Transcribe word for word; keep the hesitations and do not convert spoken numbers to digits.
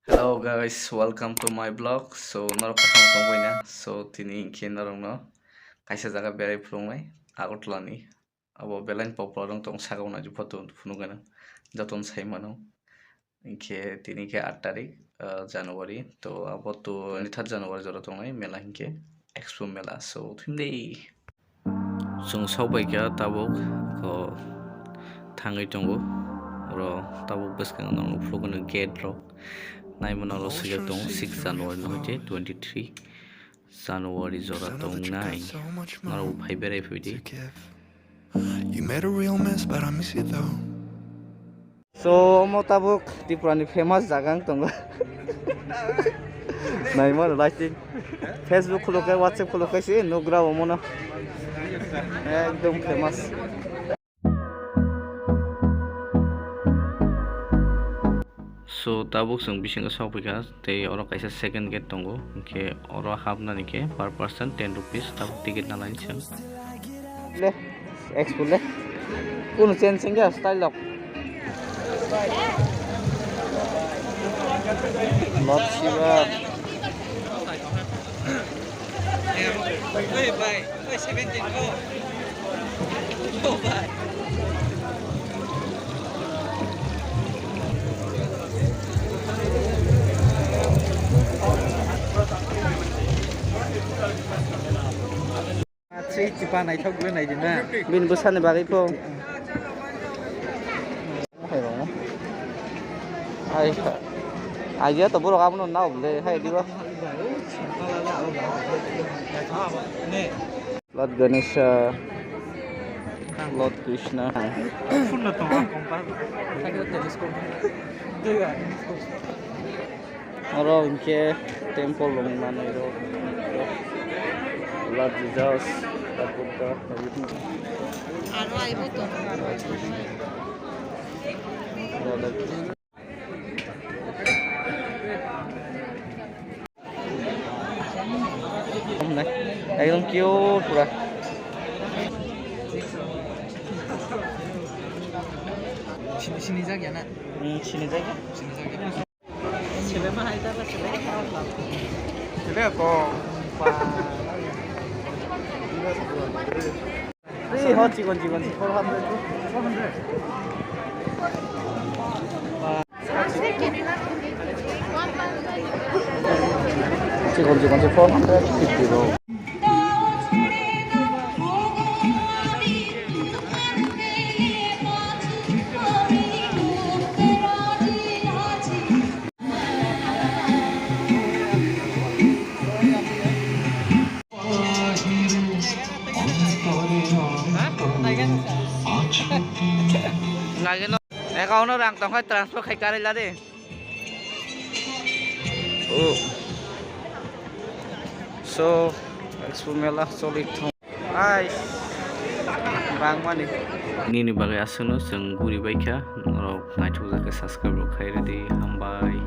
Hello guys, welcome to my vlog. So norok kaham tongbaina? So tini hinkhe norokno kaisa jaga berai phunuknai Agartala ni. Abo belai popular wng tong, saka o naidi photo phunukgana, jotono sai mano. Hinkhe tini khe aat tarik, ah, January. To abo to twenty-third January jora tongnai mela hinkhe Expo mela. So thumdi. Chwng sok bai kha tabuk, o, thangwi tongo. Oro tabuk bwskango nokno phunukgwno gate rok. Naimano oro swijak tongo six January no hoite twenty-three January jora tongnai. Norok bo phai berai phaidi. You made a real mess, but I miss you though. So, omo tabuk Tripura ni famous jaga wng tongo. Naima rw lai tin. Facebook khuluk khe, WhatsApp khuluk khe se nugra omo no. Ekdom famous. So, tabuk chwng bisingo sok phaikha, tei oro kaisa second gate tongo, hinkhe oro hapnani khe per person ten rupees tabuk ticket nalaini chwng. Le, Expo le. Kunu change wngya style rok. Lord Shiva. Oi, bai, oi, seventeen ko. Oh, bai. Three tipa naithok le naidi na. Bini bwsani bagwi pho. Hai rong. Ai, idea to borok abono nao bole, hai diba. Lord Ganesha, Lord Krishna. Oro hinkhe temple rok manwi rok. Lord Jesus, Lord Buddha, everything. Aro aibo to. Lord Buddha. Ekdom cute pura. Sini, sini jak ya na? Hmm, sini jak ya. Sini jak ya. Sila ko. Free ho, chikon chikon si four hundred. Four hundred. Chikon chikon si four hundred fifty ro. Account o rang tongkha, transfer khai karwi la de. Oh. So, Expo mela choli thung. Ai. Bangmani. Nini bagwi aswkno chwng guri baikha, norok naithok jakhe subscribe rok khai rwdi, hambai.